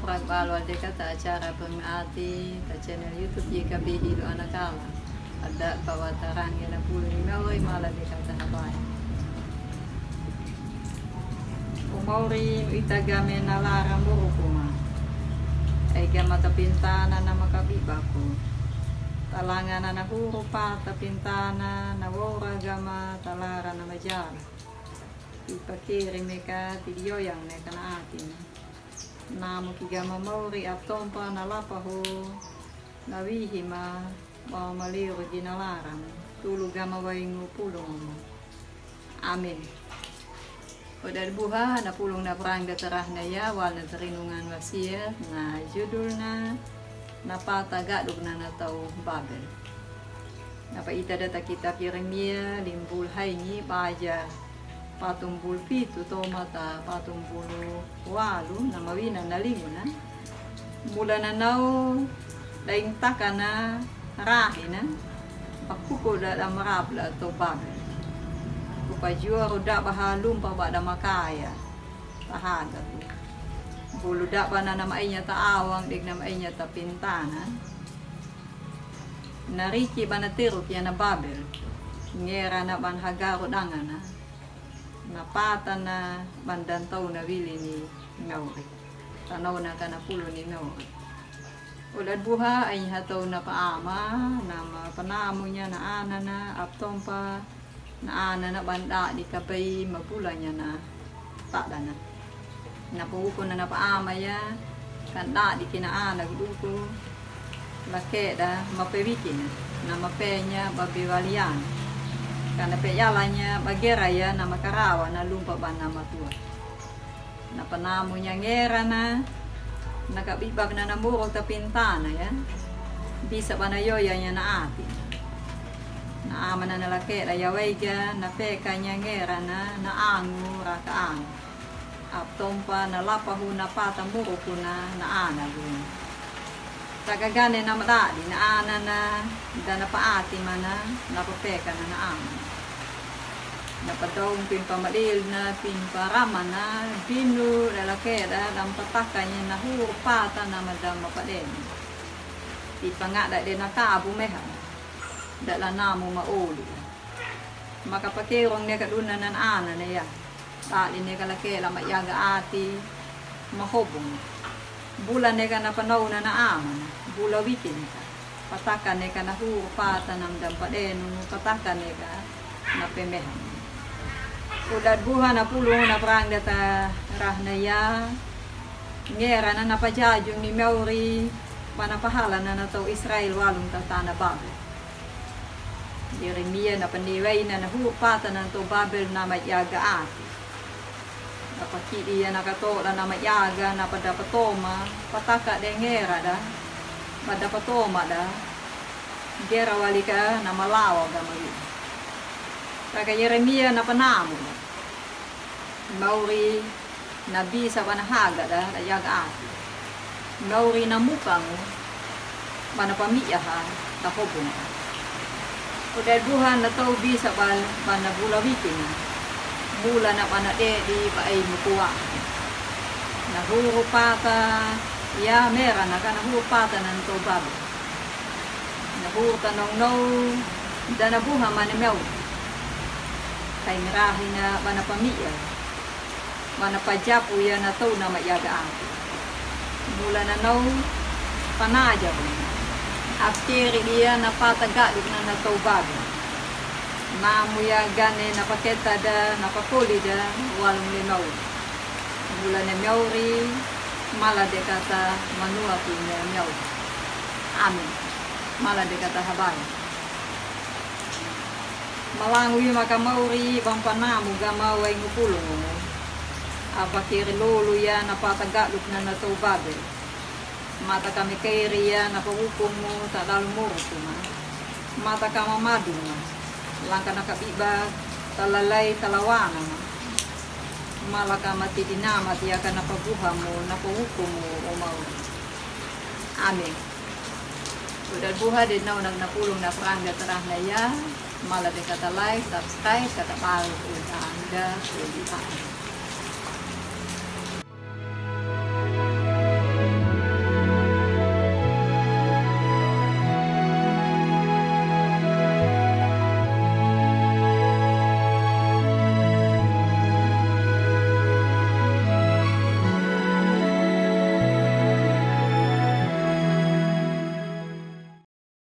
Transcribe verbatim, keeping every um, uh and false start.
Ragbalu adekata acara Permata Ati ta channel YouTube Y K B Hilo Anakala. Ada bawa tarange na pulung ni mauri mala dekata habai. O mauri ita game na lara murukuma. Ai gama tapintana na makabibaku. Talangana na huru pa tapintana na wora gama talara na majara. Ipakere meka tidi yoyang meka na ati. Namu ki gama mauri atompa na lapa ho na wihi ma ba maliru gina laran tulu gama waingu pulung. Amin. Oda buha na pulung na prang da tarahna ya wal na tarinungan wasiya na judulna na pata gaduk na na tau Babel. Na pa ita da ta kitab Yeremiya limbul haini baja patumbul pitu to mata patumbul walu na mawina na linguna. Mula na nau da intaka na rahi na akuku da da marabla to Babel. Kupa jua ru da baha lumpa ba da makaya. Tahaga tu. Bulu da ba na na mainya ta awang dek na mainya tapintana. Na riki ba na teruk ya na Babel. Ngera na ban hagaru dangana. Na pata na ban dantau na wili ni mauri. Tanau na kana pulu ni mauri. Oda buha ai hatau na pa ama na ma panamunya na anana aptompa na anana ban dadi kabai mabulanya na tadana. Na pa uku na na pa ama ya kan dadi kina ana guduku. Lakeda mapewikina na mapenya babewaliana. Kana peyalanya bagera ya na makarawa na lumpa ba na matua. Na panamunya ngera na na kabibak na na muru tapintana ya. Bisa ba na yoyanya na ati. Na amana na lakeda ya waiga na pekanya ngera na na angu raka angu. Aptompa na lapa hu na pata muru kuna na ana gu. Takagane na madadi na anana da na pa ati mana na pa pekana na amana. Na pa daung pimpa madil na pimpa ramana binu da lakeda da mpatakanya na huru pata na madama padeni. Pimpa ngada de na kabu meha da la namu maoli. Maka pakerong ne kaduna na anana ya. Tali neka lakela mayaga ati mahobong. Bula neka na panauna na amana bula wiki neka. Pataka neka na huru pata na mdam padenu pataka neka na pemehan. Udat buha na pulung na prang data rahna ya. Ngera na na pajajung ni mauri. Mana pahala na na tau Israel walung tatana Babel. Yeremia na panewaina na huru pata na tau Babel na mayaga ati. Na pakidi ya na katoda na mayaga na pada patoma pataka de ngera da. Pada patoma da. Gera walika na malawa ga magi. Taka Yeremia na panamu da. Mauri na bisa bana haga da da yaga ati. Mauri na mukangu bana pamiyaha da hobunga. Udat buha na tau bisa bal bana bula wikina. Bula na bana dedi ba ai mukua. Na huru pata ya mera na kana huru pata na tau babu. Na huru tanong nau da na buha mane meu. Kai merahi na bana pamiya. Mana pajapu ya na tau na mayaga ati. Mula na nau panaja bu. Askeri dia na pata gaduk na na tau babu. Namu ya gane na paketa da na pakoli da walung le mauri. Mula ne mauri mala dekata manua tu ne mauri. Amin. Mala dekata habai. Malangu i maka mauri bang panamu gama waingu pulungu. Apa kiri lulu ya na pata gaduk na na tau babe. Mata kami kiri ya na pahukumu ta dalu muru tuma. Mata kama maduma. Langka na kabiba talalai talawana. Mala kama tidi nama tiaka na pabuhamu na pahukumu o mauri. Amin. Udat buha de nau na na pulung na prang da tarahna ya. Mala de kata like, subscribe, kata baru udah anda udah.